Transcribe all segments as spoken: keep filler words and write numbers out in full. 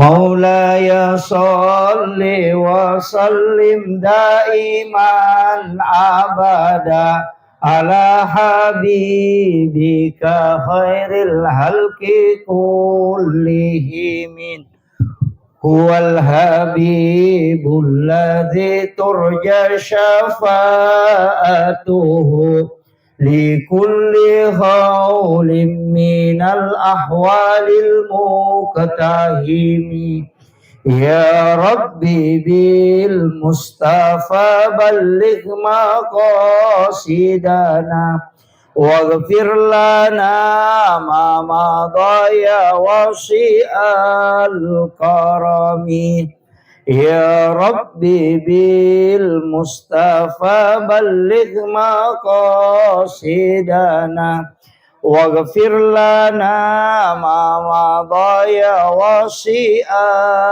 مولاي صل وسلم دائما أبدا على حبيبك خير الخلق كلهم. هو الحبيب الذي ترجى شفاعته لكل هول من الأهوال المقتحم. يا رب بالمصطفى بلغ مقاصدنا واغفر لنا ما مضى يا واسع الكرم. يا رب بالمصطفى بلغ مقاصدنا واغفر لنا ما مضى يا واسع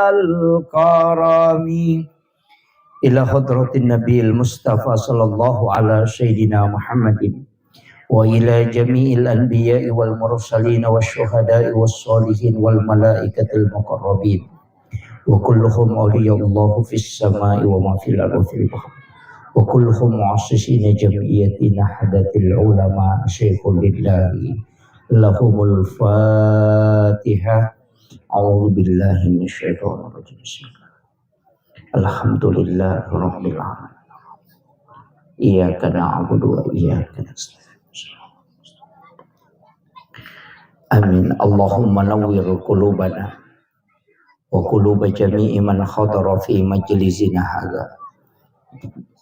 الكرم. إلى حضرة النبي المصطفى صلى الله على سيدنا محمد وإلى جميع الأنبياء والمرسلين والشهداء والصالحين والملائكة المقربين وكلهم أولياء الله في السماء وما في الأرض وفي البحر وكلهم مؤسسين جمعية نهضة العلماء شيخ لله لهم الفاتحة. أعوذ بالله من الشيطان الرجيم. بسم الله. الحمد لله رب العالمين. إياك نعبد وإياك نستعين. آمين. اللهم نور قلوبنا وقلوب جميع من حضر في مجلسنا هذا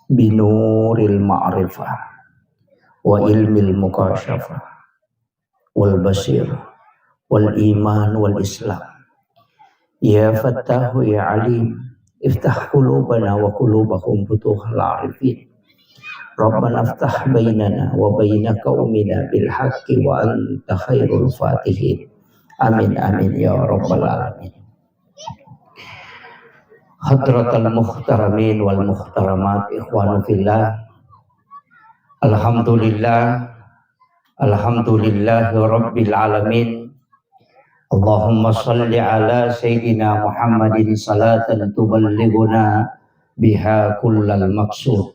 بنور المعرفة وعلم المكاشفة والبصيرة والإيمان والإسلام. يا فتاح يا عليم، افتح قلوبنا وقلوبهم فتوح العارفين. ربنا افتح بيننا وبين قومنا بالحق وأنت خير الفاتحين. آمين، آمين يا رب العالمين. حضرة المحترمين والمحترمات، إخوان في الله. الحمد لله. الحمد لله رب العالمين. اللهم صل على سيدنا محمد صلاة تبلغنا بها كل المقصود.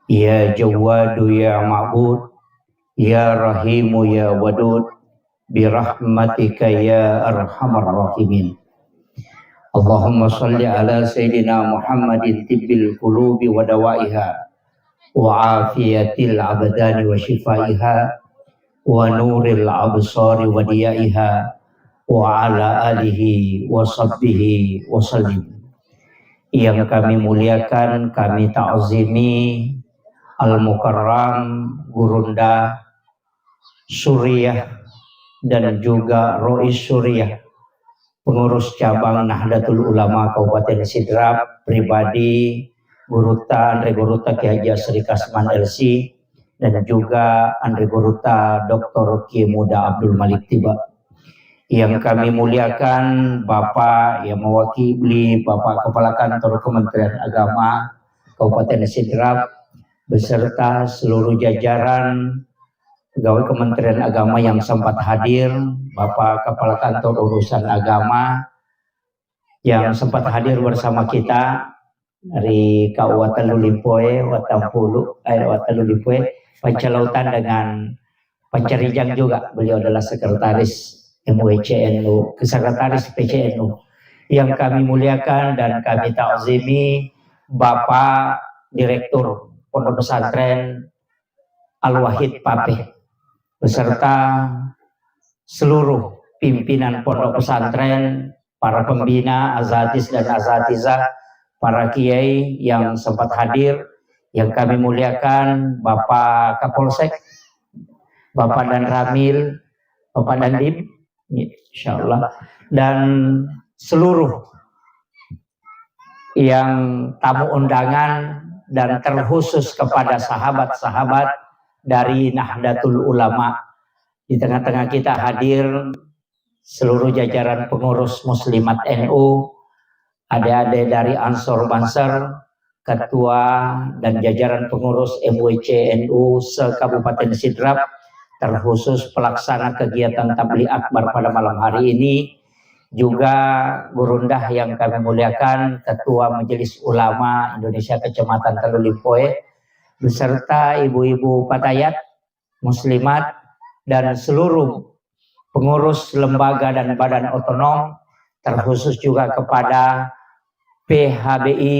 يا جواد يا معبود، يا رحيم يا ودود، برحمتك يا أرحم الراحمين. اللهم صل على سيدنا محمد طب القلوب ودوائها وعافية الأبدان وشفائها ونور الأبصار وضيائها وعلى آله وصحبه وسلم. Yang kami muliakan, kami ta'zimi Al-Mukarram Gurunda Suriah dan juga Rois Suriah, pengurus cabang Nahdlatul Ulama Kabupaten Sidrap, pribadi Gurutta, Anre Gurutta Kiai Haji Asri Kasman L C, dan juga Anre Gurutta Doktor Kiai Muda Abdul Malik Tiba. Yang kami muliakan Bapak yang mewakili Bapak Kepala Kantor Kementerian Agama Kabupaten Sidrap beserta seluruh jajaran pegawai Kementerian Agama yang sempat hadir, Bapak Kepala Kantor Urusan Agama yang sempat hadir bersama kita dari K U A Tellu Limpoe, Watampulu, eh, Watellu Limpoe, Pancalautan dengan Pancarijang juga. Beliau adalah sekretaris M W C N U, sekretaris P C N U. Yang kami muliakan dan kami ta'zimi Bapak Direktur Pondok Pesantren Al-Wahid Papeh beserta seluruh pimpinan pondok pesantren, para pembina, asatiz dan asatizah, para kiai yang sempat hadir, yang kami muliakan, Bapak Kapolsek, Bapak Danramil, Bapak Dandim, insyaallah, dan seluruh yang tamu undangan dan terkhusus kepada sahabat-sahabat dari Nahdlatul Ulama. Di tengah-tengah kita hadir seluruh jajaran pengurus muslimat N U, adik-adik dari Ansor Banser, ketua dan jajaran pengurus M W C N U se-Kabupaten Sidrap, terkhusus pelaksana kegiatan Tabligh Akbar pada malam hari ini, juga Gurunda yang kami muliakan, Ketua Majelis Ulama Indonesia Kecamatan Tellu Limpoe, beserta ibu-ibu patayat, muslimat, dan seluruh pengurus lembaga dan badan otonom, terkhusus juga kepada P H B I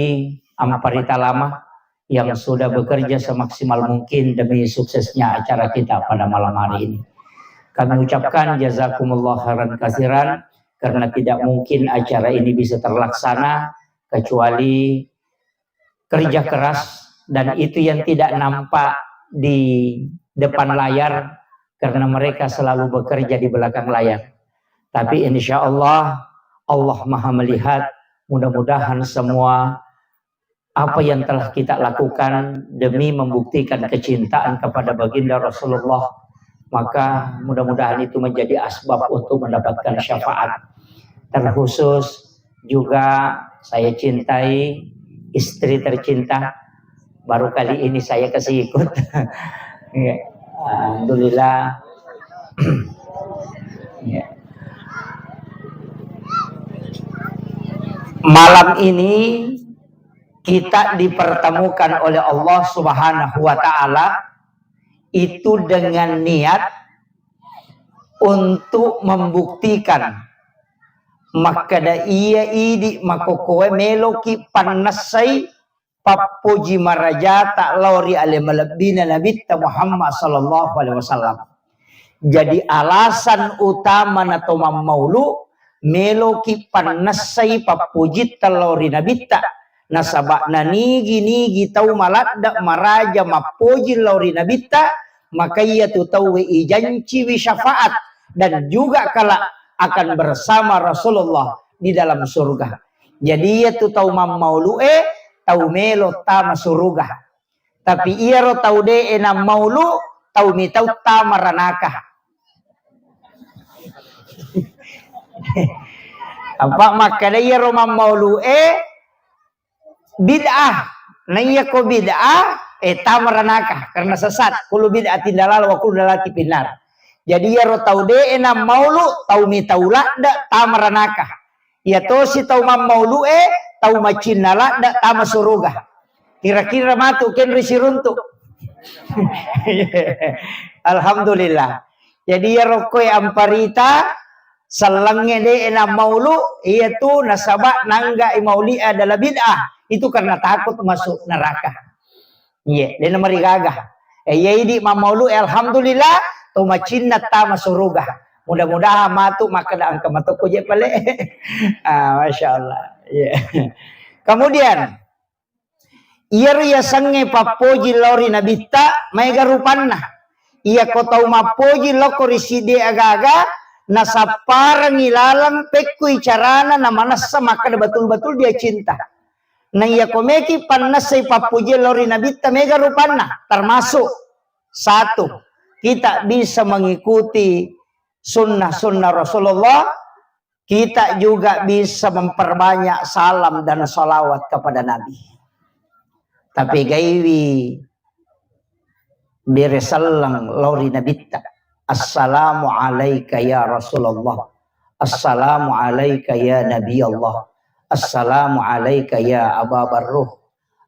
Amparita Lama yang sudah bekerja semaksimal mungkin demi suksesnya acara kita pada malam hari ini. Kami ucapkan jazakumullah khairan kasiran, karena tidak mungkin acara ini bisa terlaksana kecuali kerja keras, dan itu yang tidak nampak di depan layar karena mereka selalu bekerja di belakang layar. Tapi insya Allah, Allah Maha Melihat. Mudah-mudahan semua apa yang telah kita lakukan demi membuktikan kecintaan kepada Baginda Rasulullah, maka mudah-mudahan itu menjadi asbab untuk mendapatkan syafaat. Terkhusus juga saya cintai istri tercinta, baru kali ini saya kasih ikut. Ya, alhamdulillah. Ya. Malam ini kita dipertemukan oleh Allah Subhanahu wa Ta'ala itu dengan niat untuk membuktikan makkeda iya idi makkokoe meloki pannessai pappoji marajata lao ri ale malebbina Nabitta Muhammad sallallahu alaihi wasallam. Jadi alasan utama na to mammaulu, meloki pannessai pappojitta lao ri Nabitta. Nasaba nanigi-nigi tau maladde maraja mappoji lao ri Nabitta, maka iyatu tauwe ijanciwi syafaat dan juga kala akan bersama Rasulullah di dalam surga. Jadi iyatu tau mammaulu'e, tau melo tama suruga. Tapi iyaro tau de'e nammaulu, tau mitau tama ranaka. Apa makkeda iyaro mammaulu'e bid'ah. Na iyako bid'ah, eh, tama ranaka karena sesat. Kullu bid'atin dalalah wa kullu dalalatin finnar. Jadi iyaro tau de'e nammaulu, tau mitau ladde tama ranaka. Iya tosi tau mammaulu'e, tau macinna ladde tama suruga. Kira-kira matu kenri siruntu. Alhamdulillah. Jadi iyaro koe amparita sellengnge de'e nammaulu, iyatu nasaba nangga'i mauli adalah bid'ah. Itu karena takut masuk neraka. Iya, de'na marigaga. Eh, iya idi mammaulu, eh, alhamdulillah, to macinna tama suruga. Mudah-mudahan matu makkeda engka matokko je pale. Ah, masya Allah. Iya. Kemudian, iyaro yasengnge pappoji lao ri Nabitta, maega rupanna. Iyako tau mappoji lao ko ri siddi aga-aga, nasapparengngi laleng pekkui carana namanessa makkeda betul-betul dia cinta. Na iyako meki pannessai pappoji lao ri Nabitta, maega rupanna, termasuk satu, kita bisa mengikuti sunnah-sunnah Rasulullah, kita juga bisa memperbanyak salam dan salawat kepada Nabi. Tapi gaiwi bere selleng lao ri Nabitta. Assalamu alaika ya Rasulullah. Assalamu alaika ya Nabi Allah. Assalamu alaika ya Aba Barruh.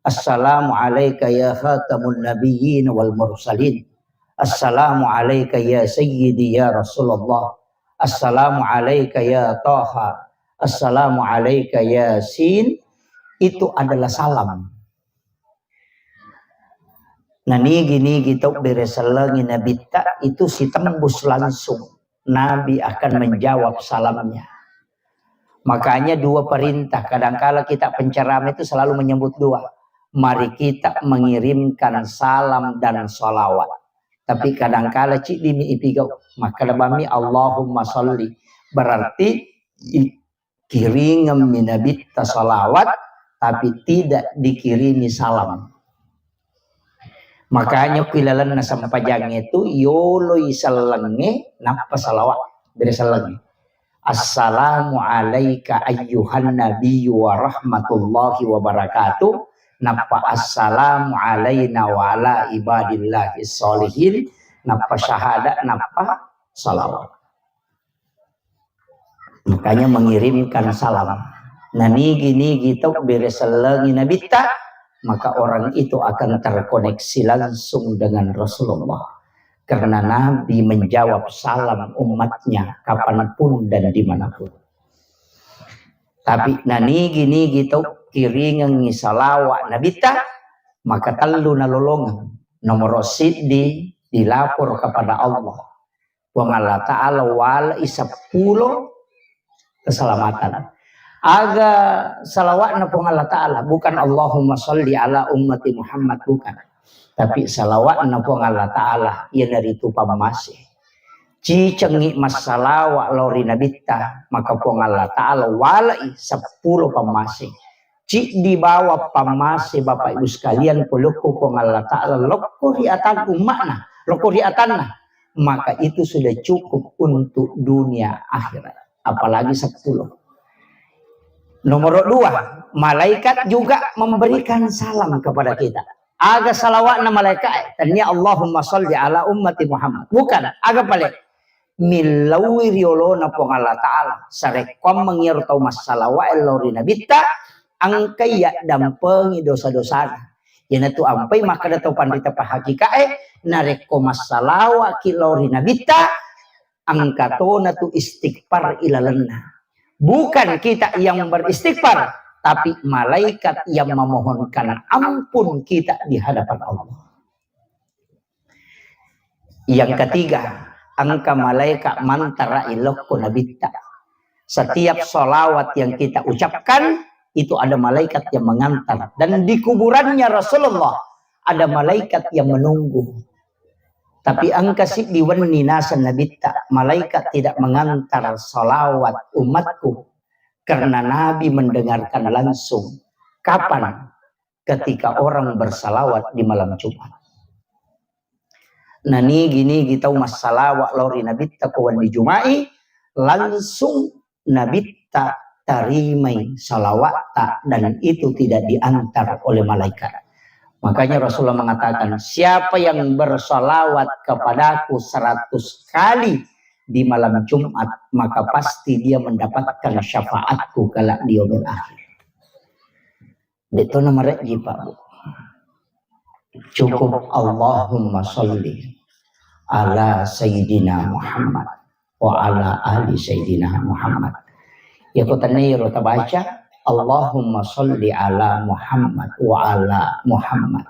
Assalamu alaika ya khatamun nabiyyin wal mursalin. Assalamu alaika ya sayyidi ya Rasulullah. Assalamu alaika ya Taha. Assalamu alaika ya Sin. Itu adalah salam. Nah, nigi-nigi tau bere sellengi Nabitta itu sitembus langsung. Nabi akan menjawab salamnya. Makanya dua perintah, kadangkala kita penceramah itu selalu menyebut dua. Mari kita mengirimkan salam dan salawat. Tapi kadangkala ciddi mi ipigau. Makkeda bammi Allahumma salli. Berarti i-, kiringemmi Nabitta salawat, tapi tidak dikirimi salam. Makanya ku ilalenna sempajangnge tu yoloi sellengnge nappa salawat. Bere sellengnge. Assalamu alaika ayyuhan nabiyyu wa rahmatullahi wa barakatuh. Nappa assalamu alaina wa ala ibadillahi sholihin. Nappa syahadat, nappa salawat. Makanya mengirimkan salam. Nah, nigi-nigi tau bere sellengi Nabitta, maka orang itu akan terkoneksi langsung dengan Rasulullah. Karena Nabi menjawab salam umatnya kapanpun dan dimanapun. Tapi nanigi-nigi tau kiringengi salawa Nabitta, maka tellu nalolongeng. Nomor siddi, dilapor kepada Allah. Puang Allah Ta'ala walai seppulo keselamatan. Aga salawatna Puang Allah Ta'ala, bukan Allahumma salli ala ummati Muhammad, bukan. Tapi salawatna Puang Allah Ta'ala, iyanaritu pammase. Cicengngi massalawa lao ri Nabitta, maka Puang Allah Ta'ala walai seppulo pammase. Ciddi bawang pammase, Bapak Ibu sekalian, polokko Puang Allah Ta'ala, lokko ri atan umma'na, lokko ri atanna, maka itu sudah cukup untuk dunia akhirat. Apalagi seppulo. Nomor dua, malaikat juga memberikan salam kepada kita. Aga salawatna malaikat, tania Allahumma salli ala ummati Muhammad. Bukan, aga pale. Millauwi riolona Puang Allah Ta'ala. Sarekkoammengi iyaro tau massalawa lao ri Nabitta, engkai yaddampengi dosa-dosana. Iyanatu ampai makkeda tau panrita pahakikae, narekko massalawaki lao ri Nabitta, engka tona tu istighfar ilalenna. Bukan kita yang beristighfar, tapi malaikat yang memohonkan ampun kita di hadapan Allah. Yang ketiga, engka malaikat mantara ilokko Nabitta. Setiap salawat yang kita ucapkan, itu ada malaikat yang mengantar. Dan di kuburannya Rasulullah, ada malaikat yang menunggu. Tapi engka siddi wenni naseng Nabitta, malaikat tidak mengantar salawat umatku. Karena Nabi mendengarkan langsung. Kapan? Ketika orang bersalawat di malam Jumat. Nah, nigi-nigi tau massalawa lao ri Nabitta ko wenni Juma'i, langsung Nabitta tarimai salawatta dan itu tidak diantar oleh malaikat. Makanya Rasulullah mengatakan, "Siapa yang bersalawat kepadaku seratus kali di malam Jumat, maka pasti dia mendapatkan syafaatku kelak di yaumil akhir." De'to namarejji, Pak, Bu. Cukup Allahumma salli ala Sayyidina Muhammad wa ala ali Sayyidina Muhammad. Ya, ko tennero tabaca, Allahumma salli ala Muhammad wa ala Muhammad.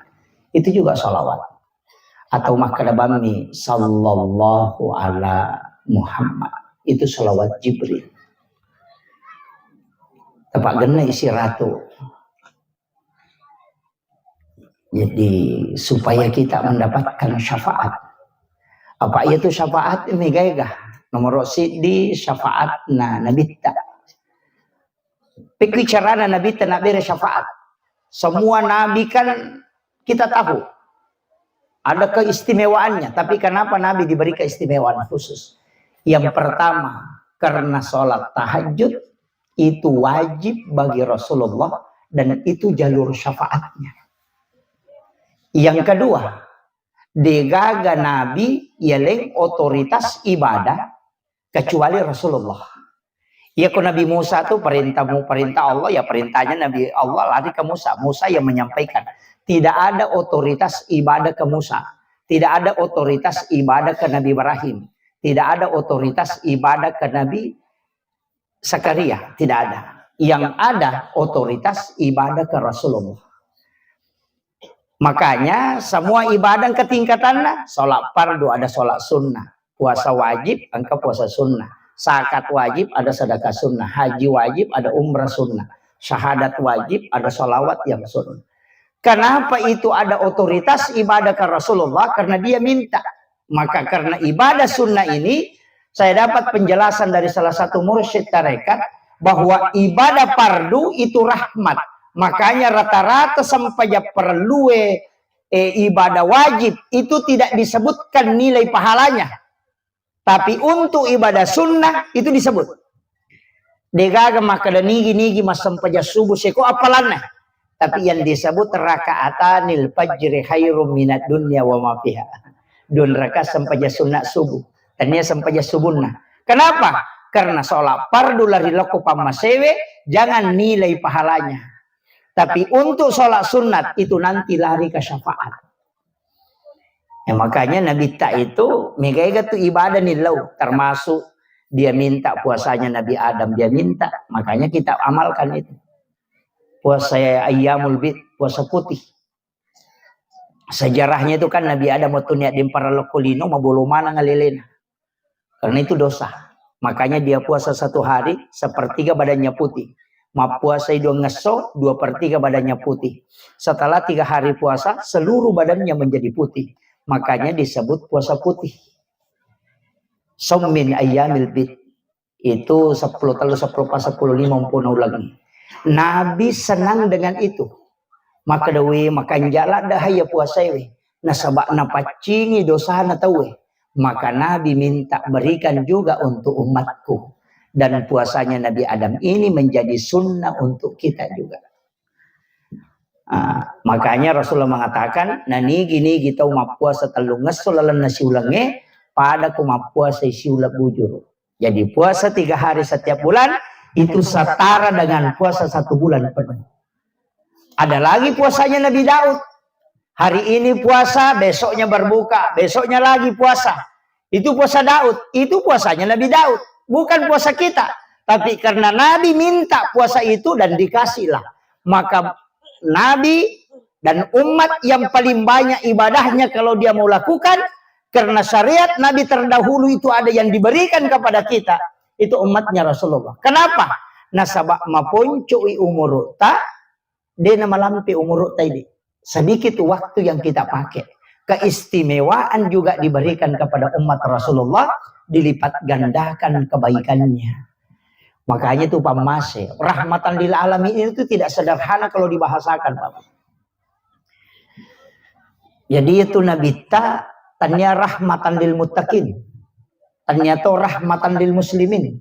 Itu juga salawat. Atau makkeda bammi, "Sallallahu ala Muhammad." Itu salawat Jibril. Tepak genna isi ratu. Jadi, supaya kita mendapatkan syafaat. Apa itu syafaat? Mega-ega. Nomor siddi syafaatna Nabitta. Pekki carana Nabitta nabbere syafaat. Semua nabi kan kita tahu ada keistimewaannya, tapi kenapa Nabi diberi keistimewaan khusus? Yang pertama, karena sholat tahajud itu wajib bagi Rasulullah dan itu jalur syafaatnya. Yang kedua, degaga Nabi yaleng otoritas ibadah kecuali Rasulullah. Iya, ko Nabi Musa tu perintahmu, perintah Allah, ya perintahnya Nabi Allah lari ke Musa. Musa yang menyampaikan. Tidak ada otoritas ibadah ke Musa. Tidak ada otoritas ibadah ke Nabi Ibrahim. Tidak ada otoritas ibadah ke Nabi Zakaria. Tidak ada. Yang ada otoritas ibadah ke Rasulullah. Makanya semua ibadah ketingkatannya, sholat fardu ada sholat sunnah, puasa wajib engka puasa sunnah, zakat wajib ada sedekah sunnah, haji wajib ada umrah sunnah, syahadat wajib ada sholawat yang sunnah. Kenapa itu ada otoritas ibadah ke Rasulullah? Karena dia minta. Maka karena ibadah sunnah ini, saya dapat penjelasan dari salah satu mursyid tarekat bahwa ibadah fardu itu rahmat. Makanya rata-rata sempajang parellue, eh, ibadah wajib itu tidak disebutkan nilai pahalanya. Tapi untuk ibadah sunnah itu disebut. Degaga makkeda nigi-nigi massempajang subuh seko appalanna. Tapi yang disebut rakaatanil fajri khairum minad dunya wa ma fiha. Dua rakaat sempajang sunnah subuh. Tania sempajang subuhna. Kenapa? Karena sholat fardu lari lokko pammasewe, jangan nilai pahalanya. Tapi untuk sholat sunat itu nanti lari ke syafaat. Ya, makanya Nabi ta itu mega-ega tu ibadah nillau, termasuk dia minta puasanya Nabi Adam, dia minta. Makanya kita amalkan itu. Puasa ayyamul bid, puasa putih. Sejarahnya itu kan Nabi Adam waktu niat dimpara lokko lino, mabolo maneng alelena. Karena itu dosa. Makanya dia puasa satu hari, sepertiga badannya putih. Mappuasai dua ngesso, dua per tiga badannya putih. Setelah tiga hari puasa, seluruh badannya menjadi putih. Makanya disebut puasa putih. Saumin ayyamil bid. Itu sepuluh tellu, sepuluh empat, sepuluh lima, umpuna ulangi. Nabi senang dengan itu. Maka dawe, makanja ladde haya puasaewe. Nasaba napaccingi dosana tauwe. Maka Nabi minta berikan juga untuk umatku. Dan puasanya Nabi Adam ini menjadi sunnah untuk kita juga. Ah, makanya Rasulullah mengatakan, nanigi-nigi tau mappuasa tellung esso lalenna siulengnge, pada ko mappuasa siuleng bujuru. Jadi puasa tiga hari setiap bulan itu setara dengan puasa satu bulan penuh. Ada lagi puasanya Nabi Daud. Hari ini puasa, besoknya berbuka, besoknya lagi puasa. Itu puasa Daud, itu puasanya Nabi Daud, bukan puasa kita. Tapi karena Nabi minta puasa itu dan dikasihlah, maka Nabi dan umat yang paling banyak ibadahnya kalau dia mau lakukan, karena syariat Nabi terdahulu itu ada yang diberikan kepada kita, itu umatnya Rasulullah. Kenapa? Nasaba maponcoi umurutta, de namalampe umurutta ini. Sedikit waktu yang kita pakai. Keistimewaan juga diberikan kepada umat Rasulullah, dilipat gandakan kebaikannya. Makanya itu pammase, rahmatan lil alamin itu tidak sederhana kalau dibahasakan, Pak. Jadi itu nabitta tania rahmatan lil muttaqin. Tania to rahmatan lil muslimin.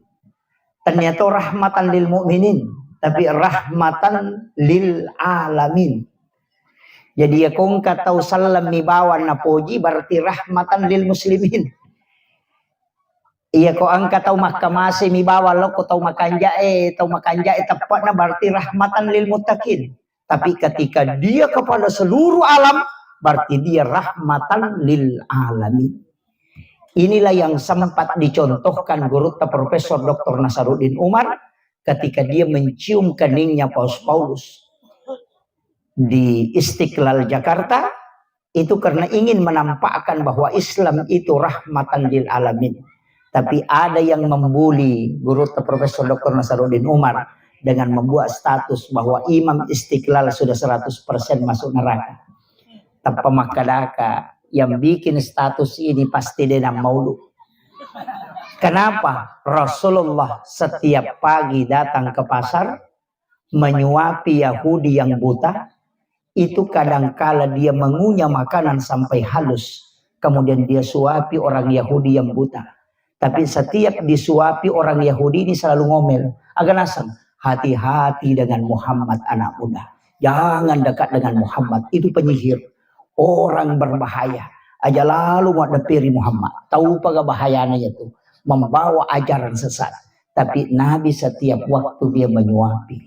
Tania to rahmatan lil mukminin, tapi rahmatan lil alamin. Jadi ya ko engka tau sallam mi bawang napoji, berarti rahmatan lil muslimin. Iya ko engka tau makkamase mi bawang lokko tau makanjae, tau makanjae teppakna, berarti rahmatan lil muttaqin. Tapi ketika dia kepada seluruh alam, berarti dia rahmatan lil alamin. Inilah yang sempat dicontohkan gurutta Profesor Doktor Nasaruddin Umar ketika dia mencium keningnya Paus Paulus di Istiqlal Jakarta, itu karena ingin menampakkan bahwa Islam itu rahmatan lil alamin. Tapi ada yang membuli gurutta Profesor Doktor Nasaruddin Umar dengan membuat status bahwa Imam Istiqlal sudah seratus persen masuk neraka. Tappa makkadaka, yang bikin status ini pasti de nammaulu. Kenapa? Rasulullah setiap pagi datang ke pasar, menyuapi Yahudi yang buta, itu kadangkala dia mengunyah makanan sampai halus, kemudian dia suapi orang Yahudi yang buta. Tapi setiap disuapi orang Yahudi ini selalu ngomel, "Aga naseng, hati-hati dengan Muhammad, anak muda. Jangan dekat dengan Muhammad, itu penyihir, orang berbahaya. Aja lalu maddeperi Muhammad. Tau paga bahayana itu, membawa ajaran sesat." Tapi Nabi setiap waktu dia menyuapi.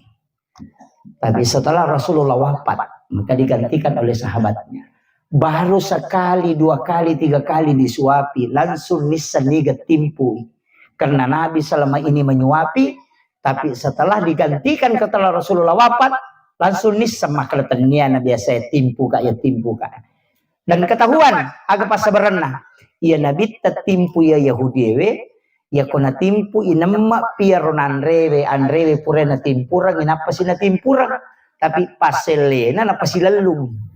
Tapi setelah Rasulullah wafat, maka digantikan oleh sahabatnya. Baru sekali, dua kali, tiga kali disuapi, langsung nisseng niga timpui. Karena Nabi selama ini menyuapi, tapi setelah digantikan, setelah Rasulullah wafat, langsung nisseng, maka tennia Nabi saya timpu kak, ya timpu kak. Dan ketahuan, aga passabarenna. Iya Nabitta timpu iya Yahudi ewe, iya ko natimpu inemme piaro nanrewe, anrewe pura natimpureng, inappa si natimpureng. Tapi passellena napasilellung.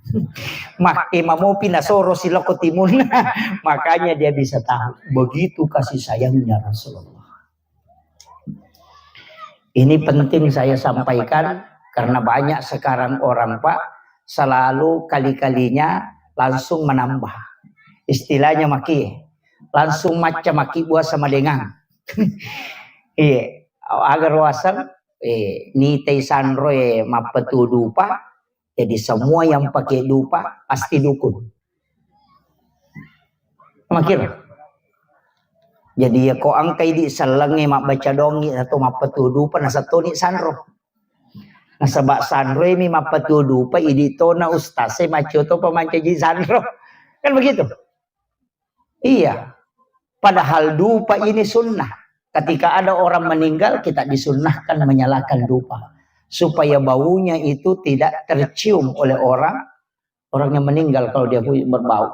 Makke mamopi nasoro siloko timunna. Makanya dia bisa tahu. Begitu kasih sayangnya Rasulullah. Ini penting saya sampaikan karena banyak sekarang orang, Pak, selalu kali-kalinya langsung menambah. Istilahnya maki, langsung macca maki buah sama dengan. Iya, agar wasan, eh, nitai sanro, eh, mappetu dupa, jadi semua yang pakai dupa pasti dukun. Makir. Jadi, ya ko angkai di sellengnge mabbaca doangngi atau mappetudupa, nasattoni sanro. Nasaba sanroi mi mappetudupa, idi tona ustase maccio to pamancaji sanro. Kan begitu? Iya. Padahal dupa ini sunnah. Ketika ada orang meninggal, kita disunnahkan menyalakan dupa. Supaya baunya itu tidak tercium oleh orang, orang yang meninggal kalau dia punya berbau.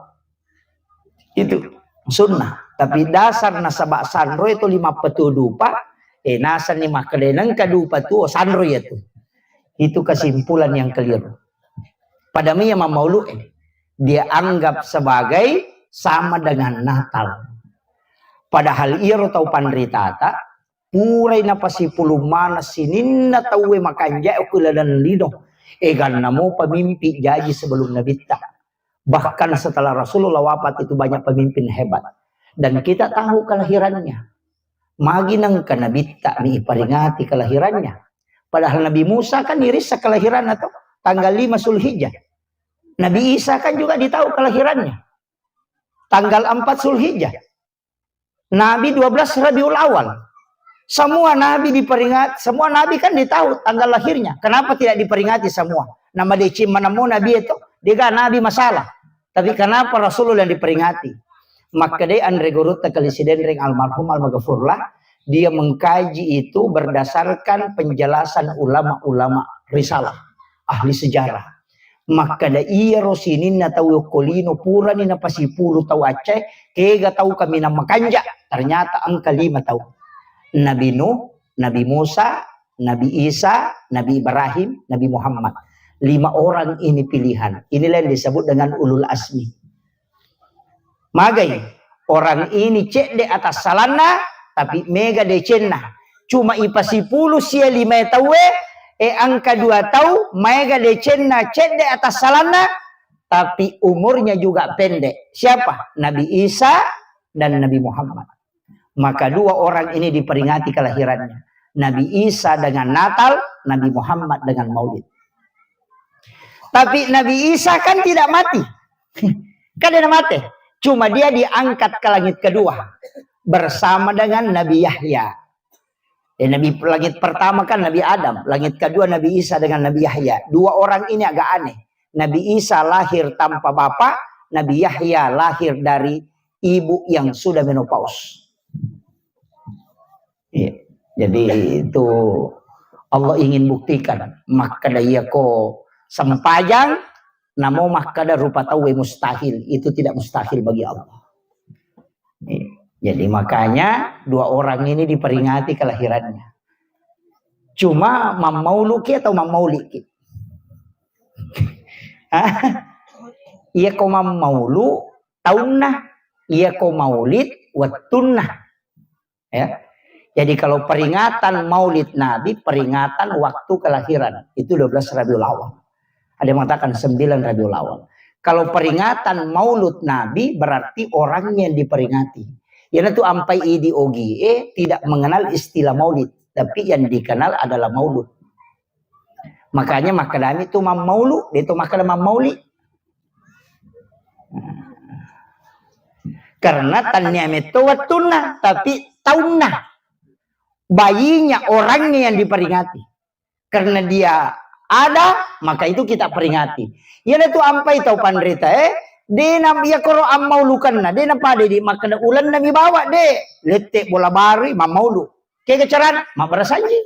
Itu sunnah. Tapi dasar nasaba sanro itu lima petu dupa, eh, nasanni makkedenengka dupa tuo sanro itu. Itu kesimpulan yang keliru. Pada mia mammaulu, eh, dia anggap sebagai sama dengan Natal. Padahal iyaro tau panritata, purai napasipulung maneng sininna tauwe makanja okko ladang lino. Eganna mopa mimpi jaji sebelum Nabitta. Bahkan setelah Rasulullah wafat itu banyak pemimpin hebat. Dan kita tahu kelahirannya. Magi nengka Nabitta mi iperingati kelahirannya. Padahal Nabi Musa kan irissa kelahiranna to, tanggal lima Zulhijjah. Nabi Isa kan juga ditahu kelahirannya. Tanggal empat Zulhijjah. Nabi dua belas Rabiul Awal. Semua nabi diperingat, semua nabi kan ditahu tanggal lahirnya. Kenapa tidak diperingati semua? Nama decim manamo nabi itu, dia nabi masalah. Tapi kenapa Rasulullah yang diperingati? Makkedai anre gurutta Kali Sidenreng almarhum almaghfurlah, dia mengkaji itu berdasarkan penjelasan ulama-ulama risalah, ahli sejarah. Makkeda iyaro sininna tau okko lino purani napasipulu tau accae, kega tau kaminang makanja, ternyata engka lima tau. Nabi Nuh, Nabi Musa, Nabi Isa, Nabi Ibrahim, Nabi Muhammad. Lima orang ini pilihan. Inilah yang disebut dengan ulul azmi. Magai, orang ini cedde atassalanna, tapi mega decenna. Cuma ipasipulu sia lima tauwe, e angka dua tau, maega decenna cedde atassalanna, tapi umurnya juga pendek. Siapa? Nabi Isa dan Nabi Muhammad. Maka dua orang ini diperingati kelahirannya. Nabi Isa dengan Natal, Nabi Muhammad dengan Maulid. Tapi Nabi Isa kan tidak mati. Kan dia mati. Cuma dia diangkat ke langit kedua bersama dengan Nabi Yahya. Eh, Nabi langit pertama kan Nabi Adam, langit kedua Nabi Isa dengan Nabi Yahya. Dua orang ini agak aneh. Nabi Isa lahir tanpa bapak, Nabi Yahya lahir dari ibu yang sudah menopause. Iya. Jadi itu Allah ingin buktikan. Makkeda iyako sempajang, namo makkeda rupa tauwe mustahil. Itu tidak mustahil bagi Allah. Iya. Jadi makanya dua orang ini diperingati kelahirannya. Cuma mammauluki atau mammauliki? Hah? Iyako mammaulu taunna, iyako maulid wettunna. Ya. Jadi kalau peringatan Maulid Nabi, peringatan waktu kelahiran, itu dua belas Rabiul Awal. Ada yang mengatakan sembilan Rabiul Awal. Kalau peringatan Maulud Nabi, berarti orangnya yang diperingati. Iyanatu ampai idi ogie tidak mengenal istilah Maulid, tapi yang dikenal adalah Maulud. Makanya makkedami tu mammaulu, de to makkeda mammauli. Karena tannia metto wettunna, tapi taunna. Bayinya, orangnya yang diperingati. Karena dia ada, maka itu kita peringati. Iyanatu ampai tau panrita, eh, de na, iyakoro ammaulukanna, de na pada di makkeda ulenna mi bawa, de. Lette bola baru, mammaulu. Kega carana? Mabbarasanji.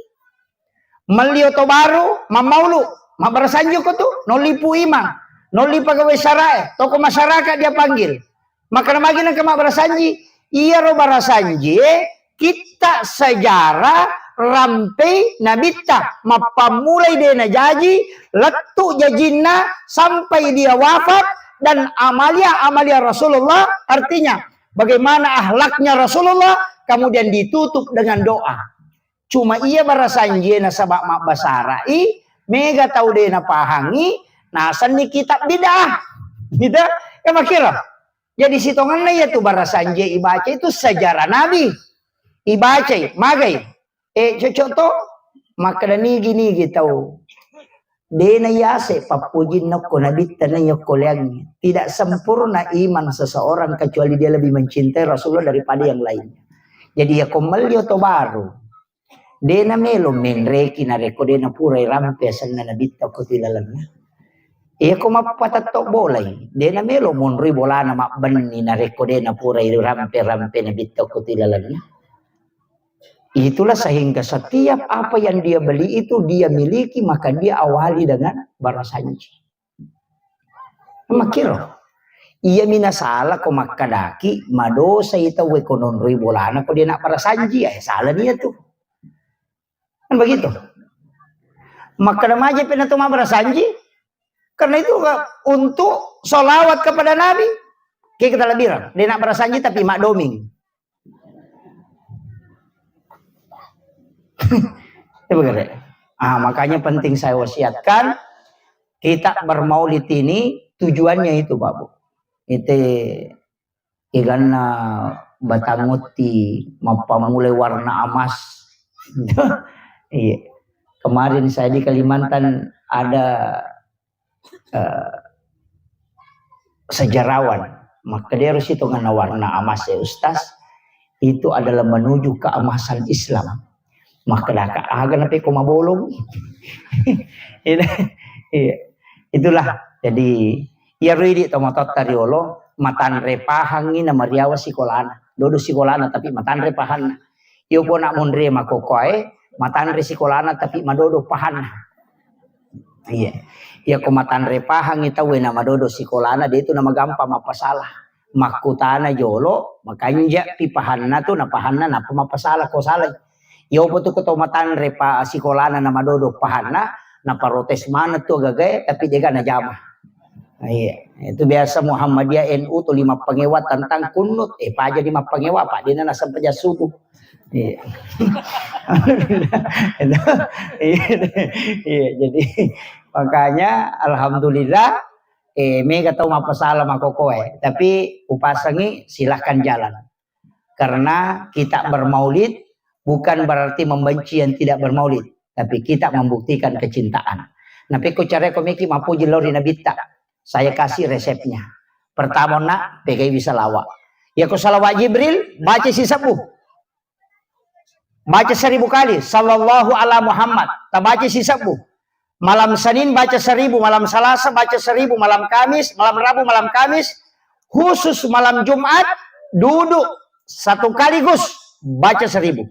Melli oto baru, mammaulu. Mabbarasanji ko tu, nolli pu imang, nolli pegawai sarae, tokoh masyarakat dia panggil. Makkeda magi nengka mabbarasanji, iyaro barasanji, eh, kitta sejarah rampei Nabitta, mappammulai de najaji, lettu jajinna sampai dia wafat, dan amalia-amalia Rasulullah, artinya bagaimana akhlaknya Rasulullah, kemudian ditutup dengan doa. Cuma iya barasanjie nasaba mabbasara'i, mega tau de napahangi, nasenni kitab bid'ah. Gitu? Ya makkiro. Jadi sitongenna iya tu barasanjie ibaca itu sejarah Nabi. Ibacai, magai. Eh, cocok to? Makkeda nigi-nigi tau. De na yase pappujinna okko nabitta na yokko leangnge. Tidak sempurna iman seseorang kecuali dia lebih mencintai Rasulullah daripada yang lainnya. Jadi, iyako melli oto baru, de namelo menreki narekko de napurai rampe asenna nabitta okko tilalenna. Iyako mappatetto bolai, de namelo monroi bolana mabbenni narekko de napurai rampe-rampe nabitta okko tilalenna. Itulah sehingga setiap apa yang dia beli itu dia miliki, maka dia awali dengan barasanji. Makkiro. Iya mina sala ko makkadaki, madosai tauwe ko nonroi bolana ko dia nak barasanji, eh, salah dia tuh. Kan begitu. Makkada maja pena tu mabbarasanji, karena itu, eh, untuk sholawat kepada Nabi, kayak kita lebih, dia nak barasanji tapi mak doming. Coba gere. Ah, makanya penting saya wasiatkan, kita bermaulid ini tujuannya itu, Pak Bu. Itu iganna batang utti, mappamulai warna emas. Iya. Kemarin saya di Kalimantan ada eh, sejarawan. Makkeda ero sitongenna warna emas ya Ustaz, itu adalah menuju keemasan Islam. Makkeda ka aga nape ko mabolong. Iya. Itulah. Jadi, iyaro idi tomatoatta riolo, matanre pahangngi na mariawa sikolana. Dodo sikolana, tapi matanre pahanna. Iyo pona monre makokoae, matanre sikolana, tapi madodo pahanna. Iya. Iya ko matanre pahangngi tauwe na madodo sikolana, de tu na magampa mappasala. Makkutana jolo, makanja pi pahanna tu, na pahanna nappa mappasala ko salai. Yopo tu ko to matanre pa sikolana na madodo pahanna, na parotes maneng tu gagae, tapi dega na jama. Iya, itu biasa Muhammadiyah N U tuli mappangewa tentang kunut. Eh, paja di mappangewa, Pak, dena nasempajang subuh. Iya. Iya, iya, jadi makanya alhamdulillah, eh, mega tau mappasala makokoe. Tapi upasangi silahkan jalan. Karena kita bermaulid bukan berarti membenci yang tidak bermaulid, tapi kita membuktikan kecintaan. Nah, pekko careko meki mapuji lao ri Nabitta, saya kasih resepnya. Pertama, nak, pegai bisa lawa. Ya ko salawat Jibril, baca sisebbu. Baca seribu kali, sallallahu ala Muhammad. Tabaca sisebbu. Malam Senin baca seribu, malam Salasa baca seribu, malam Kamis, malam Rabu, malam Kamis, khusus malam Jumat, duduk satu kaligus baca seribu.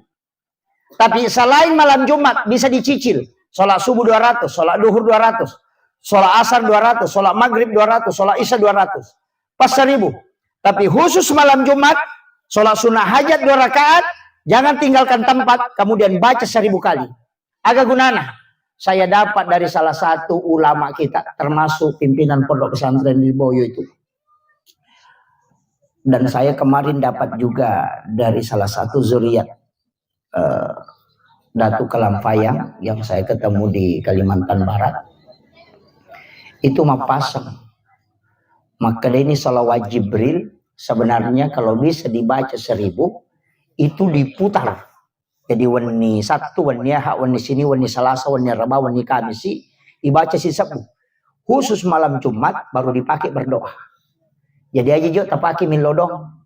Tapi selain malam Jumat bisa dicicil. Sholat subuh dua ratus, sholat duhur dua ratus, sholat asar dua ratus, sholat maghrib dua ratus, sholat isya dua ratus. Pas seribu. Tapi khusus malam Jumat, sholat sunnah hajat dua rakaat, jangan tinggalkan tempat, kemudian baca seribu kali. Aga gunana? Saya dapat dari salah satu ulama kita, termasuk pimpinan pondok pesantren di Boyo itu. Dan saya kemarin dapat juga dari salah satu zuriat, eh, Datu Kalampayang yang saya ketemu di Kalimantan Barat. Itu mappasang. Makkeda ini salawat Jibril, sebenarnya kalau bisa dibaca seribu, itu diputar. Jadi wenni Sabtu, wenni Ahad, wenni Senin, wenni Selasa, wenni Araba, wenni Kamisi, dibaca sisebbu. Khusus malam Jumat baru dipakai berdoa. Jadi aja jo tapake milodong.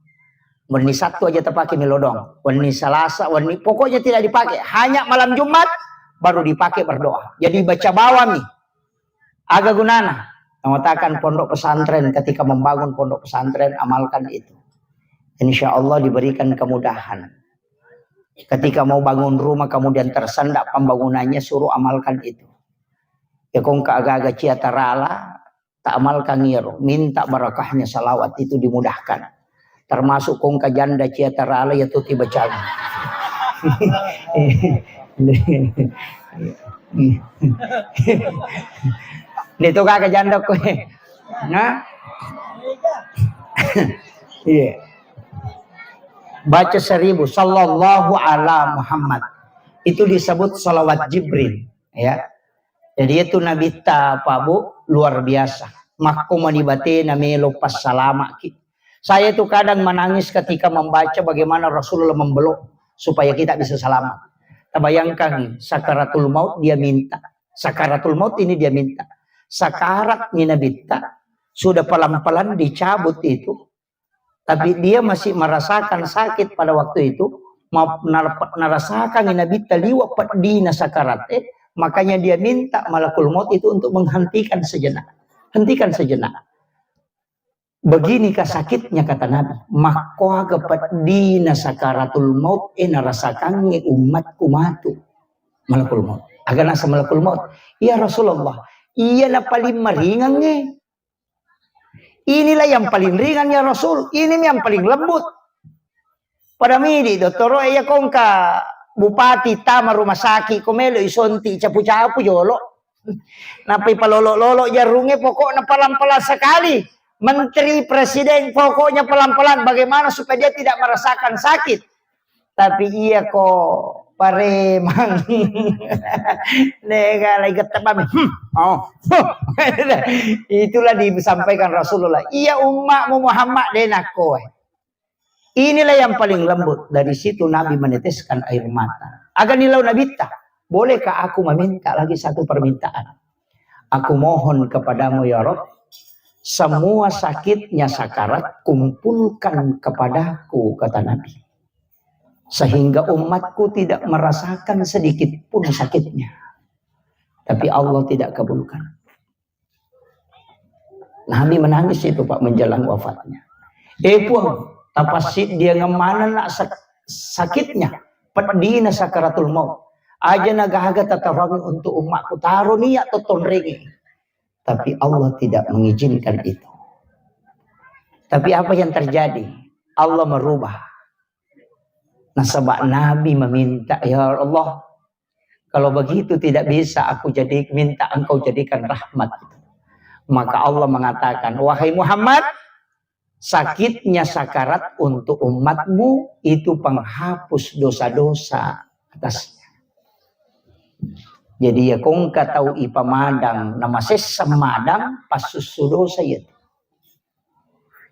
Wenni Sabtu aja tapake milodong. Wenni Selasa, wenni, pokoknya tidak dipakai. Hanya malam Jumat baru dipakai berdoa. Jadi baca bawami. Aga gunana? Mengatakan pondok pesantren, ketika membangun pondok pesantren, amalkan itu. Insya Allah diberikan kemudahan. Ketika mau bangun rumah, kemudian tersendak pembangunannya, suruh amalkan itu. Ya, kongka aga-aga cia tarala, tak amalkan iro, minta barakahnya salawat itu dimudahkan. Termasuk kongka janda cia tarala, ya tuti bacaan. Itu kagak janda kowe. Nah? Iya. Baca seribu, sallallahu ala Muhammad. Itu disebut salawat Jibril, ya. Jadi itu Nabitta, Pak Bu, luar biasa. Makko mani batena melo passalamaki. Saya itu kadang menangis ketika membaca bagaimana Rasulullah membelok supaya kita bisa selamat. Tabayangkan, sakaratul maut dia minta. Sakaratul maut ini dia minta. Sakarat ni Nabitta, sudah pelan-pelan dicabut itu, tapi dia masih merasakan sakit pada waktu itu, ma-, nar-, narasakangngi Nabitta liwa peddina sakarat, eh, makanya dia minta malakul maut itu untuk menghentikan sejenak. Hentikan sejenak. Begini kasakitnya, kata Nabi, makkoaga peddina sakaratul maut, eh, narasakangngi ummatku matu malakul maut. Aga nasa malakul maut? Ya Rasulullah, iya na paling maringangnge. Inilah yang paling ringan ya Rasul, ini yang paling lembut. Pada midi dottoro, iya kongka bupati tama rumah sakit, ko melo isonti capu-capu jolo. Nappa ipalolo-lolo jarungnge, pokokna pelan-pelan sekali. Menteri, presiden, pokoknya pelan-pelan. Bagaimana supaya dia tidak merasakan sakit? Tapi iya ko paremang. Nega lagi getep mami. Hmm. Oh. Itulah disampaikan Rasulullah. Iya ummatmu Muhammad de nakkoe. Inilah yang paling lembut. Dari situ Nabi meneteskan air mata. Aga nilau Nabitta, "Bolehkah aku meminta lagi satu permintaan? Aku mohon kepadamu ya Rabb, semua sakitnya sakarat kumpulkan kepadaku," kata Nabi. "Sehingga umatku tidak merasakan sedikit pun sakitnya." Tapi Allah tidak kabulkan. Nabi menangis itu, Pak, menjelang wafatnya. "Eh, Puang, tapassiddiangeng maneng nak sak-, sakitnya, peddina sakaratul maut. Aja nagaga tatarangi untuk umatku, taro niat to tonrengi." Tapi Allah tidak mengizinkan itu. Tapi apa yang terjadi? Allah merubah. Nasaba Nabi meminta, "Ya Allah, kalau begitu tidak bisa aku jadi, minta engkau jadikan rahmat." Maka Allah mengatakan, "Wahai Muhammad, sakitnya sakarat untuk umatmu itu penghapus dosa-dosa atasnya." Jadi ya kongka tau ipamadang, namasessa madang, passussu dosa iya.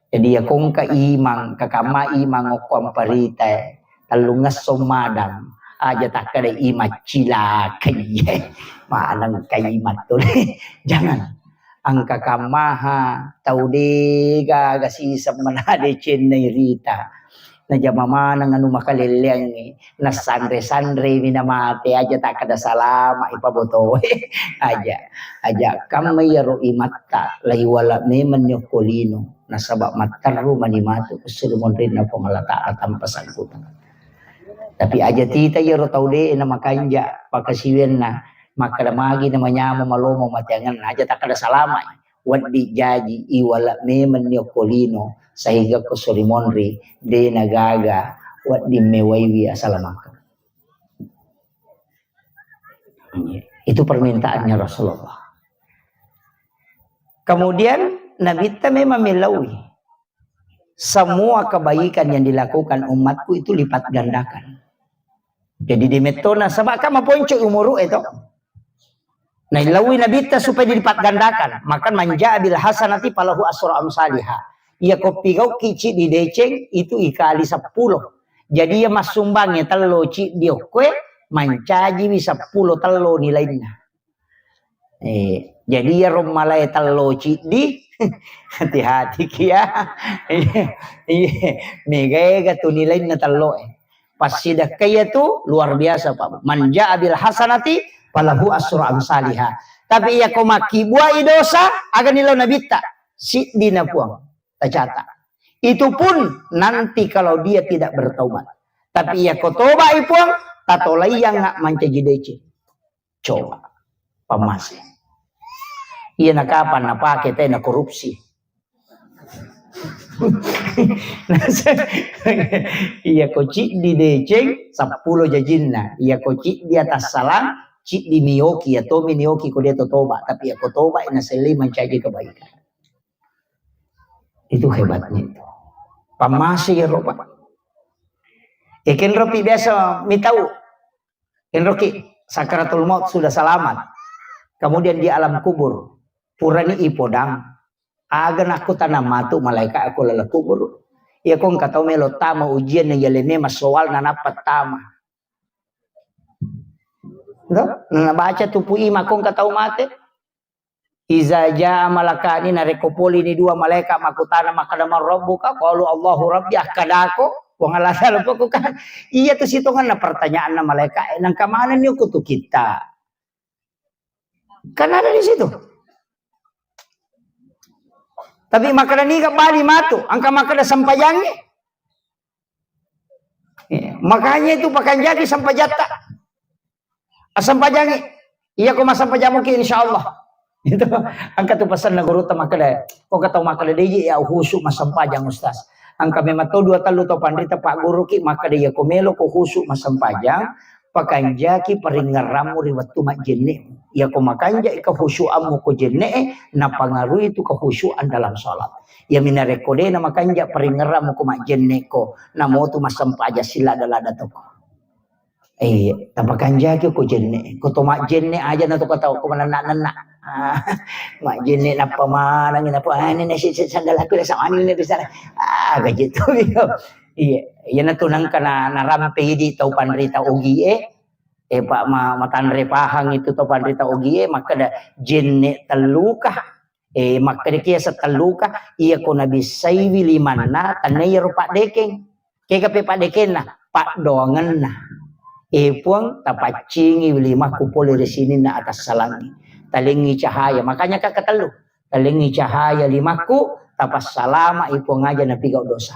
Jadi ya kongka imang, kakamma imang okko amparita, tellungesso madang, aja takkeda imang cilaka iye, maneng ka imang tole. Jangan. Engka kammaha tau de gaga siseng mana decenna irita. Najama maneng anu makalelleangngi, nassanre-sanremi namate, aja takkeda salama ipabotoe. Aja, aja kamma iyaro imatta, laiwala memeng ni okko lino, nasaba matterru mani matu esso ri monrinna Puang Allah Ta'ala tanpa sangkutan. Tapi aja tita iyaro tau de na makanja pakasiwianna, makkeda magi na manyama malomo mateangenna, aja takkeda salama. Wedding jaji iwala memeng ni okko lino, sehingga ko sori monri de nagaga wedding mewaiwi asalamakeng. Itu permintaannya Rasulullah. Kemudian Nabitta memang melaui semua kebaikan yang dilakukan umatku itu lipat gandakan. Jadi di metona, sebab kan maponco umuru itu. Nah, ilaui Nabitta supaya dilipat gandakan. Maka man jaa bil hasanati falahu asru amsaliha. Iya ko pigauki ciddi deceng itu ikali seppulo. Jadi iya massumbang ya tello ciddi okkoe, mancajiwi seppulo tello nilainna. Eh, jadi iyaro malae tello ciddi, hati-hati ki ya. Iya, iya. Mega-ega tu nilainna tello e. Passidekka iya tu luar biasa, Pak. Man jaa bil hasanati falahu asru amsaliha. Tapi iya ko makkibuai dosa, aga nilau Nabitta, siddi na Puang tacata. Itu pun nanti kalau dia tidak bertaubat. Tapi iya ko tobai Puang, tatolaiangnga mancaji deceng. Coba. Pammase. Iya na kapan napake tena korupsi. Iya ko ciddi deceng, seppulo jajinna. Iya ko ciddi atassalang, ciddi mioki, ya tomi nioki ko dia to toba. Tapi iya ko toba, na sellei mancaji kebaikan. Itu hebatnya itu. Pammase ya roba. Ekenropi biasa mitau. Enroki sakaratul maut sudah selamat. Kemudian di alam kubur, purani ipodang. Aga nakko tanang matu malaikat aku lala kubur. Iya kong katau melo tama ujian yang yaleme massoal nanappa tama. Ndo? Nabaca tupu ima kong katau mate. Iza jaa malakani, narekko polini dua malaikat makkutana, makkeda, "Man rabbuka?" Qalu, "Allahu rabbi," akkadako, Puang Allah Ta'ala pokoknya. Iya tu sitonganna pertanyaanna malaika, eh, nangka manenni ko tu kita. Kan ada di situ. Tapi makkeda niga bali matu, angka makkeda sempajangnge. Iya, makanya itu pakanjaki sempajatta. Assempajangngi. Iya ko massempajang muki insyaallah. Itu angka tu pesanna gurutta makkeda. Ko katau makkeda deji ya khusyuk massempajang ustaz. Angka memang to dua tellu tau panrita pagguruki makkeda iya ko melo ko khusyuk massempajang, pakanjaki paringngerammu ri wettu majjenne. Iya ko makanja ika khusyuammu ko jenne, napangarui tu kekhusyuan dalam salat. Iya mina rekko de na makanja paringngerammu ko majjenne ko, namotu massempajang sillada-lada toko. Iya, tapakanjaki ko jenne. Ko to majjenne aja na to ko tau ko manenna-nenna. Ah, majjenne nappa maneng, nappa, ah, ini nasi sandal aku rasa mani ini di sana. Ah, gaji tu. Iya, iya na tu nangka na, narampe idi tau panrita ogi e. Eh, Pak ma, matanre pahang itu tau panrita ogi e, makkeda jenne telluka. Eh, makkeda kia setelluka, iya ko nabissaiwi limanna, tanna iyaro paddekeng. Kega pe paddekenna, paddoangenna. Eh, Puang, tapaccingi limakku pole ri sininna atassalangi. Talengi cahaya. Makanya ka ketellu. Talengi cahaya limakku, tapassalama i Puang aja napigau dosa.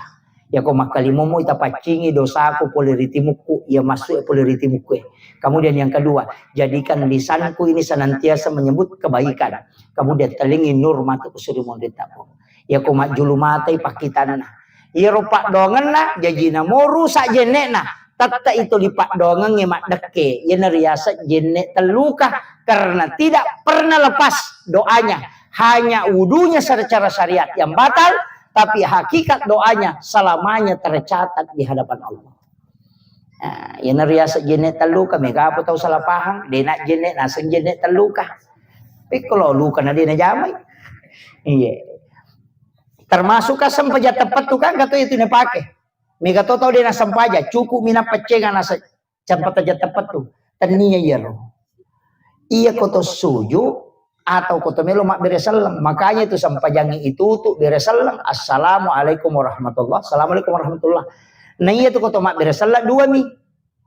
Yako makkalimommo tapaccingi dosaku pole ri timukku, iya massu e pole ri timukku e. Kemudian yang kedua, jadikan lisanku ini senantiasa menyebut kebaikan. Kemudian talengi nur matu kusuri monritta. Yako majjulu matai pakkitanna. Iyaro paddoangenna, jajina mo rusak jenne'na. Tette i toli paddoangengnge maddekke. Iyana riaseng jenne telluka karena tidak pernah lepas doanya. Hanya wudunya secara syariat yang batal, tapi hakikat doanya selamanya tercatat di hadapan Allah. Nah, iyana riaseng jenne telluka, mega apa tau salah paham, dena jenne naseng jenne telluka. Pikkolo luka na dena jamai. Iya. Termasuk ka sempajang teppettu kan kata itu ne pake. Mega to tau dena sempaja, cukup mina peccenga nasa sempajang teppettu. Tennia iyaro. Iya ko to suju atau ko to melo mabbere selleng. Makanya itu sempajangi itu tu bere selleng. Assalamualaikum warahmatullah. Assalamualaikum warahmatullah. Nah iya tu ko to mabbere selleng dua mi.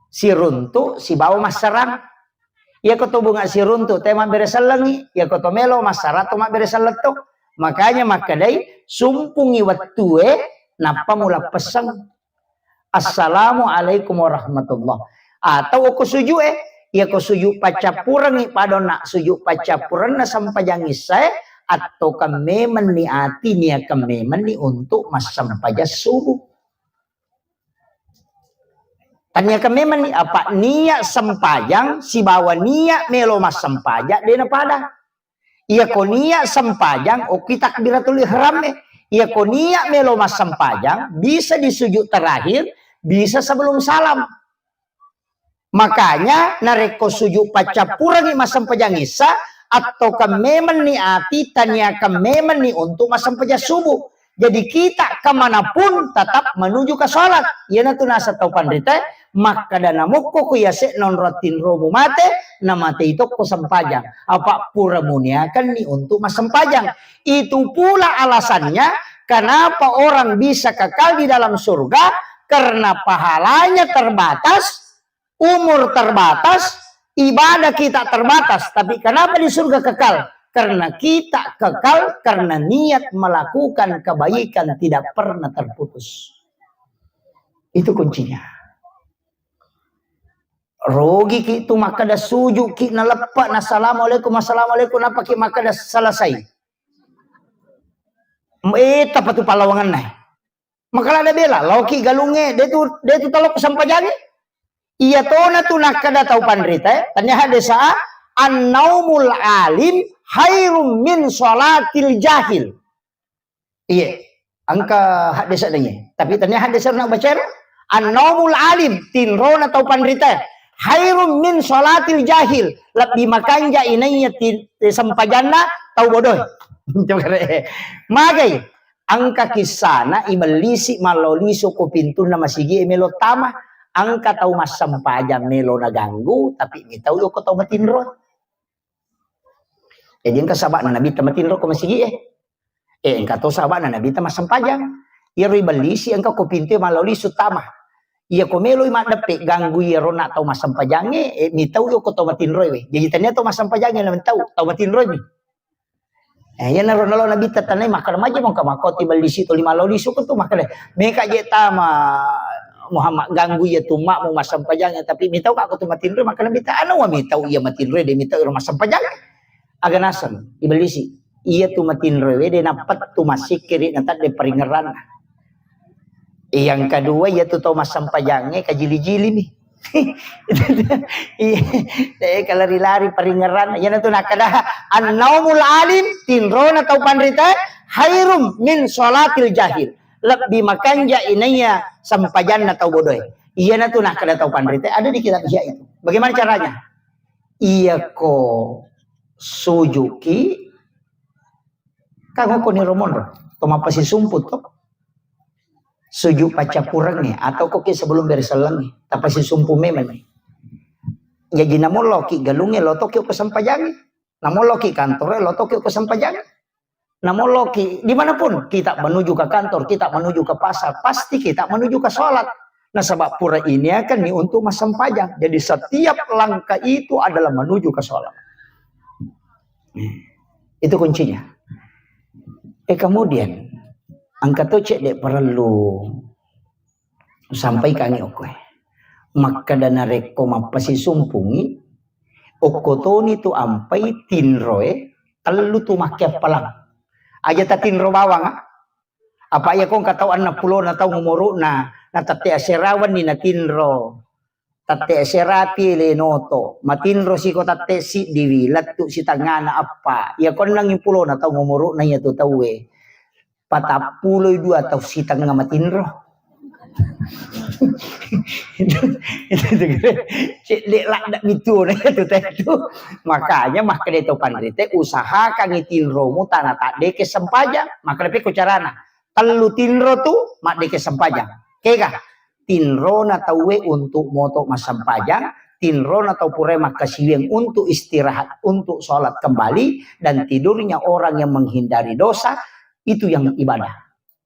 Siruntu sibawa massarang. Iya ko to bunga siruntu te mabbere sellengi. Iya ko to melo massarang to mabbere selleng to. Makanya makkedai sumpungi wettue nappa mula pesseng. Assalamualaikum warahmatullah. Atau ko sujud e, iya ko sujud paccappurengngi padonna sujud paccappurenna sempajang issae, atau kemmemenni ati nia kemmemenni untuk massempajang subuh. Tania kemmemenni apa niat sempajang sibawa niat melo massempajang dena pada. Iya ko niat sempajang, okki takbiratul ihram e. Iya ko niat melo massempajang, bisa di sujud terakhir, bisa sebelum salam. Makanya, narekko sujud paccappurengi massempajang issa, atau kemmemenni ati, tania kemmemenni untuk massempajang subuh. Jadi kita kemanapun tetap menuju ke sholat. Iyanatu naseng tau panrita, makkada namokko ko yase nonro tinromu mate, namatei tokko sempajang. Apa pura muniakanni untuk massempajang. Itu pula alasannya kenapa orang bisa kekal di dalam surga, karena pahalanya terbatas, umur terbatas, ibadah kita terbatas. Tapi kenapa di surga kekal? Karena kita kekal karena niat melakukan kebaikan tidak pernah terputus. Itu kuncinya. Rogi ki tu makkada suju ki naleppe na assalamualaikum, assalamualaikum, napa ki makkada selesai. Eh, tapa tu pallawangenna. Maka lada bela, laoki galungnge, de tu, de tu talokko sempajangnge. Iya tona tu nakkada tau panrita, eh, tania haddesa, annaumul alim khairum min sholatil jahil. Iya, engka haddesa dengi. Tapi tania haddesa na baca, annaumul alim, tinrona tau panrita, khairum min sholatil jahil, lebbi makanja inaiya ti-, sempajanna tau bodoh. Magai, Engka kissana ibellisi mallo lisu ko pintunna masigi e melo tama. Engka tau massempajang melo naganggu, tapi mitau yoko tau matinro. Jadi engka sabana Nabitta matinro ko masigi e. Eh, engka to sabana Nabitta massempajang. Iyaro ibellisi engka ko pintu malao lisu tama. Iya ko meloi maddeppe ganggu iyaro na tau massempajangnge, eh, mitau yo ko tau matinroe we. Jadi tania tau massempajangnge na mitau, tau matinroe mi. Eh, iyanaro nalo Nabitta tanai makkeda, "Maja mongka makkoti bellisi toli malao lisu ko tu," makkeda, "Meka je tama Muhammad ganggu iya tu makmu massempajangnge, tapi mitau ka ko tu matinroe," makkeda Nabitta, "Anu wa mitau iya matinroe, de mitau iro massempajangnge." Aga naseng ibellisi, iya tu matinroe we de napettu massikkiri na tadde paringerranna. Yang kedua, iya tu tau massempajangnge kajili-jili mi. Iya, eh, kalari-lari paringerranna. Iyana tu nakkeda, "Annaumul alim, tinrona tau panrita, khairum min sholatil jahil." Lebbi makanja inaiya sempajanna tau bodoe. Iyana tu nakkeda tau panrita, ada di kitab Ihya itu. Bagaimana caranya? Iya ko sujuki, kan ko ni romonro, to mappasisumpu to. Sujud paccappurengnge, atau koki sebelum bere sellengnge, tapasisumpu memang. Jaji namolloki galungnge, lotoki ko sempajangnge. Namolloki kantore, lotoki ko sempajangnge. Namolloki dimanapun, kita menuju ke kantor, kita menuju ke pasar, pasti kita menuju ke sholat. Nasaba pura ini akan ni untuk massempajang. Jadi setiap langkah itu adalah menuju ke sholat. Itu kuncinya. Eh, kemudian, engka to cedde parellu sampaikangngi okkoe. Makkeda narekko mappasisumpungngi, okko toni tu ampai tinroe, tellu tu makkeappalang. Aja tatinro bawang, ah. Apa iya ko engka tau enneng pulona taung umuru'na, na tette aserawenni natinro. Tette aserapi lenoto, matinro siko tette siddiwi, lettu sitengngana eppa. Iya ko enneng pulona taung umuru'na iya tu tauwe, patappuloi dua tau sitengnga matinro. Itu, itu, itu, cedde ladde mituona itu teh itu. Makanya makkeda to panrite, usahakangngi tinromu tana taddeke sempajang. Makkeda pekko carana. Tellu tinro tu maddeke sempajang. Kega? Tinrona tauwe untuk moto massempajang, tinrona tau purae makkasiwiang untuk istirahat, untuk sholat kembali, dan tidurnya orang yang menghindari dosa, itu yang ibadah.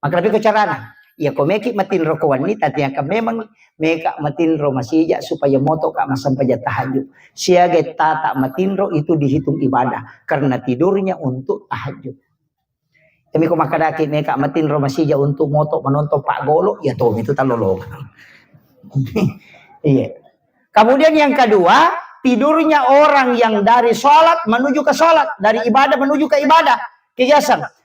Makkeda pekko carana? Iya ko meki matinro ko wenni, tatiakan memang meka matinro masija supaya motoka massempajang tahajud. Siaga tata matinro itu dihitung ibadah, karena tidurnya untuk tahajud. Tapi ko makkedaki meka matinro masija untuk moto menonton Pak Golo, ya tomi tu talolongang. Iya. Kemudian yang kedua, tidurnya orang yang dari sholat menuju ke sholat, dari ibadah menuju ke ibadah. Kebiasaan.